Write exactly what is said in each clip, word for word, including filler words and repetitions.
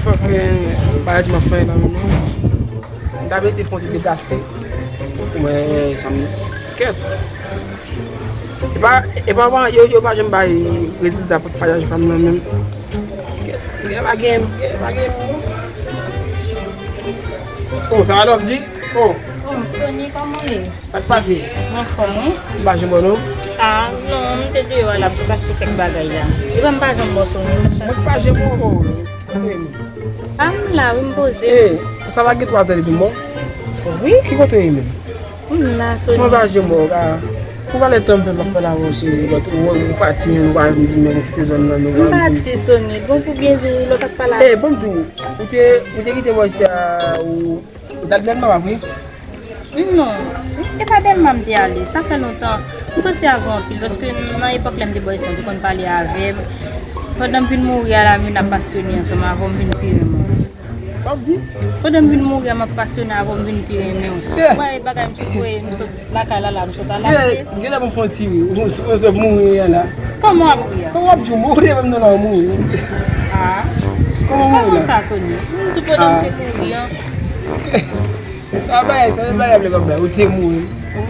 Fòk bagay ti m ap fè la menm non. M ta mete fon ti deplase. Ou wè sa m kèt. E pa, e pa, yo, yo pa janm bay rezilta pou payaj pa m nan menm. Kèt, gen pa gen, gen pa gen. Oh, sa va love di? Oh. Oh, Sony, kòman w ye? Sa k pase? M anfòm, wi. M pa janm wè w non. Ah, non, m te deyò a la, m te achte kèk bagay la. Epa m pa janm wè w, Sony. Mwen pa janm wè w. Ah, m la, wi, m poze. Eh, sa, sa va gen twa zè depi m wè w. Wi. Ki kote w ye menm? M la, Sony. Mwen pa janm wè w, ah. Pou valè tan m fè m ap pale avè w, se lòt ou, ou pati, nou pa vin di men se zòn nan, nou pa vin di. M pati, Sony. Bon, pou byen di w, lè w t ap pale avè m. Eh, bon, m di w, ou te, ou te kite bò isi a, ou Ou t al bèl mama vre? Non, e pa bèl mama m te ale. Sa fè lontan. M panse avè w anpil, paske nan epòk lè m te bò isi an, te konn pale avè m. Pandan m vin mouri a la, m vin ap pasyone ansanm avè w, m vin pi renmen w. Sa w di? Pandan m vin mouri a, m ap pasyone avè w, m vin pi renmen w. Yeah. Ou wè bagay m sot voye, m sot lakay la la, m sot al achte. Yeah, genlè pou m fè yon ti ri. Ou, ou, ou sot mouri a la. Kòman w ap ri a? Kòman w ap di w mouri? Ou te menm nan la ou mouri. Ah. Kòman mouri la? Kòman sa, Sony? M tou pandan m te mouri an. Sa bagay, sa se bagay vle kòb la, ou te mouri.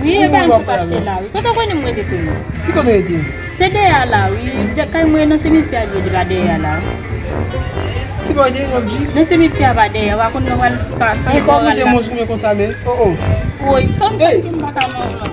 Wi, e pa m sot achte la, wi. Kote w konnen m rete, Sony? Ki kote w rete? Se dèyè a la, wi. Kay mwen nan simetyè a li ye, la dèyè a la. Ki bò w ye, w ap di? Nan simetyè a pa dèyè, w a konn nan pral pase. Ay, kòman w te monchè konsa, men? Oh, oh. Woy, sa m fè m pa ka manman.